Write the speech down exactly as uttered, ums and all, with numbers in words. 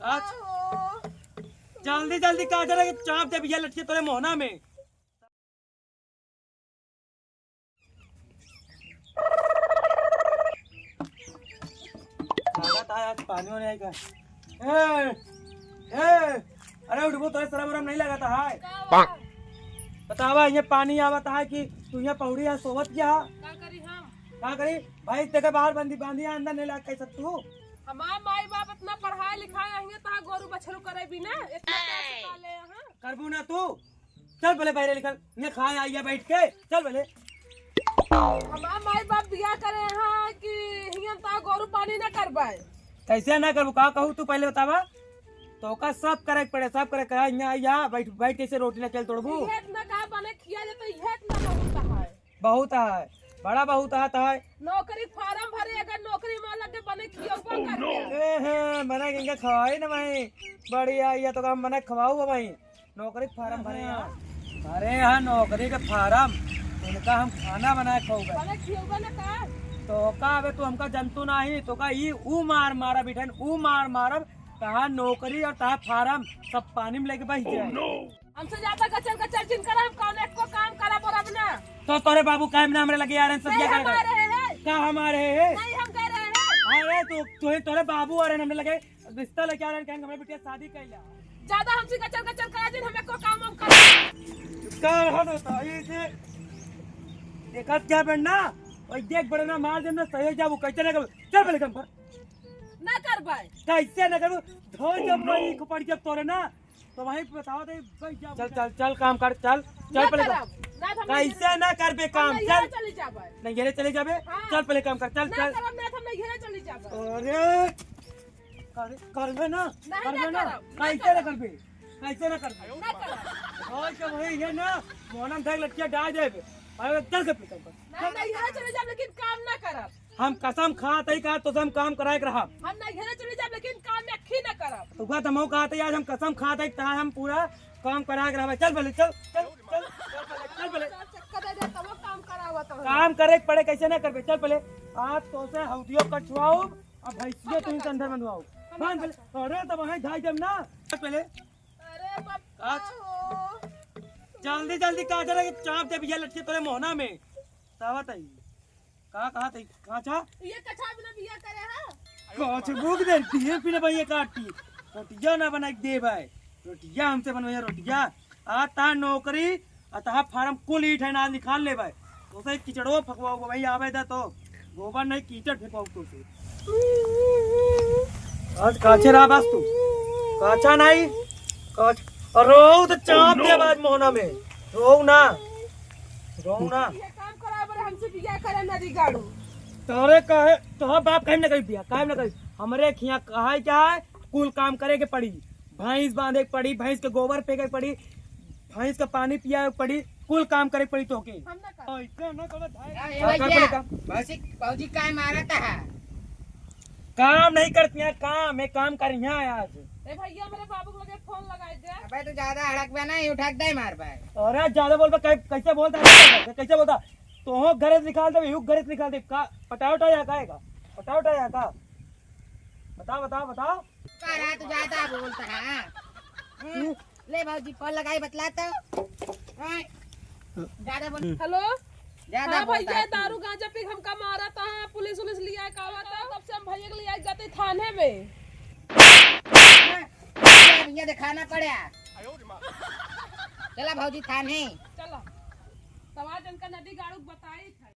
आज जल्दी जल्दी का जरा चाप दे भैया, लटके तोरे मोहना में। लागत है आज पानी होने आएगा। ए, ए, अरे उठबो, तोरे शरम वरम नहीं लागत है? का बा? बतावा, ये पानी आवत है कि तू यहाँ पौड़ी है, सोवत क्या? का करी हम? का करी? भाई, तेरे बाहर बंदी, बांधी है, अंदर नहीं लाग कैसे तू? हमार माई बाप इतना पढ़ाए लिखाए अहिए, तहाँ गोरू बछरू करे बिना, इतना पैसा पाले यहाँ। करबू ना तू? चल पहले बाहर निकल, ने खाए आइया बैठ के, चल पहले। हमार माई बाप बियाह करे हैं कि हियन ता गोरू पानी ना करबाए। कैसे ना करबू, का कहू तू पहले बतावा? तो का सब करे के पड़े, सब करे के। यहाँ आइया बैठ, बैठ कैसे रोटी ना चल तोड़बू? इहे इतना का बने खिया जाता, इहे इतना बहुत है। बहुत है, बड़ा बहुत है, है। नौकरी फार्म भरे, अगर नौकरी में लग के बने खियौबा कर दे। ए हे, मना के इनका खवाई ना भाई, बढ़िया, ये तो काम मना खवाऊ भाई। नौकरी के फार्म भरे हैं। भरे हैं नौकरी के फार्म, उनका हम खाना बनाए खाऊंगा। भले खियौबा ना का? तो का अबे तू हमका जनतू नाही, तो का ई ऊ मार मारब इठन, ऊ मार मारब, तहार नौकरी और तहार फार्म सब पानी में लेके बह जाए। हमसे ज्यादा गचर गचर जिन करा, हम कौन एक को काम करा बरब ना। तो तोरे बाबू काहे ना हमरे लगे आ रहे हैं, सब नहीं क्या हम करेगा? आ रहे हैं। का हम आ रहे हैं? नहीं हम कह रहे हैं। अरे तू, तू ही तोरे बाबू आ रहे हैं हमरे लगे। रिश्ता लेके आ रहे हैं, कहेंगे, "हमरे बिटिया शादी कर लिया।" ज्यादा हमसे गचर गचर करा जिन, हमें को काम हम कर। का हो तो ये से देखत क्या बनना? और देख बड़े ना मार देना, सही हो जाबू, कैसे ना करूँ? चल पहले काम कर। ना कर भाई। कैसे ना करूँ? धो जब वही को पड़ जब तोरे ना, तो वहीं पे बताओ तो भाई क्या चल, बोलता है? चल, चल काम कर, चल, चल ना पहले काम। करब। ना तो हम कैसे ना करबे हम काम? नैहरे चल। चली जाबे। नैहरे चले जाबे? हाँ। चल पहले काम कर, चल, ना चल। करब, ना तो हम नैहरे चली जाबे। अरे, कर, करबे ना, नहीं, करबे ना ना। करब, ना कैसे ना करब। करबे? कैसे ना करबे? ना करब। और क्या भाई, ये ना, मोहनम देख लटकिया डाल देबे। अरे, चल के पीछे कर। ना, ना, यहाँ चले जाब, लेकिन काम ना करब। हम कसम खात हई का, तो हम काम कराए के रहब। हम ना यहाँ चले जाब, लेकिन काम में अखी ना करब। तो का तमो कहत हई, आज हम कसम खात हई, ता हम पूरा काम कराए के रहब। चल पहले, चल, चल, चल, चल पहले, चल पहले। चक्कर दे दे, तब काम करावत हो। काम करे के पड़े, कैसे ना करबे? चल पहले, आज तो से हौदियो कछुआओ, अब भैंसियो तुम अंदर बंधवाओ। हम बांध ना पहले। अरे, तब वहीं धाई देब ना। चल पहले। अरे पप्पा आज हो। जल्दी, जल्दी का जरा चाप दे भैया, लटके तोरे मोहना में। सावत आई। का कहा तई? कहाँ छा? ये कछा बिना बिया करे है? कछ बुक दे, दिए पीने भैया काटी। रोटिया ना बनाई दे भाई। रोटिया हमसे बनवाइया रोटिया। आ ता नौकरी, आ ता फार्म कुल ईट है ना निकाल ले भाई। तो से किचड़ो फकवाओ भाई, आवे दा तो। गोबर नहीं, कीचड़ फेंकवाओ तो से। आज काछे रहा बस तू। काछा नहीं। काछ-, और रोऊ तो चाप दे आज मोहना में। रोऊ ना। रोऊ ना। ये काम करा बरे हमसे बिया करे नदी गाड़ू। तोरे कहे, तोहर बाप कहीं ना कहीं बिया, कहीं ना कहीं। हमरे खिया कहे क्या है, कुल काम करे के पड़ी। भैंस बांधे के पड़ी, भैंस के गोबर फेंके के पड़ी, भैंस का पानी पियावे के पड़ी, कुल काम करे के पड़ी तोके। हम ना करब। ऐसे ना करत भाई। का, ए हाँ, कर भैया, पड़े काम। भौजी, भौजी काहे मारत है? काम नहीं करती है, काम, एक काम करिया आज। ए भैया, मेरे बाबू के लगे फोन लगाई दे। अबे तू ज्यादा हड़क बे नहीं, उठक दे मार बे। अरे ज्यादा बोल बे, कै-, कैसे बोलता है? कैसे बोलता? तो हो घर से निकाल दे, यू घर से निकाल दे। का पटाव उठाया का है का? पटाव उठाया का? बताओ, बताओ, बताओ। का रहा तू ज्यादा बोलता है? हम्म? ले भौजी, फोन लगाई, बतला तो। हाँ। ज्यादा बोल। हेलो। ज्यादा हाँ बोलता भैया, है तू। दारू गांजा पी के हमका मारा था, पुलिस उलिस लिया का हुआ था, तब से हम भैया के लिया जाते थाने में। हाँ, भैया दिखाना पड़ा। चला भौजी थाने। चला। तब आज इनका नदी गाड़ू बताई था।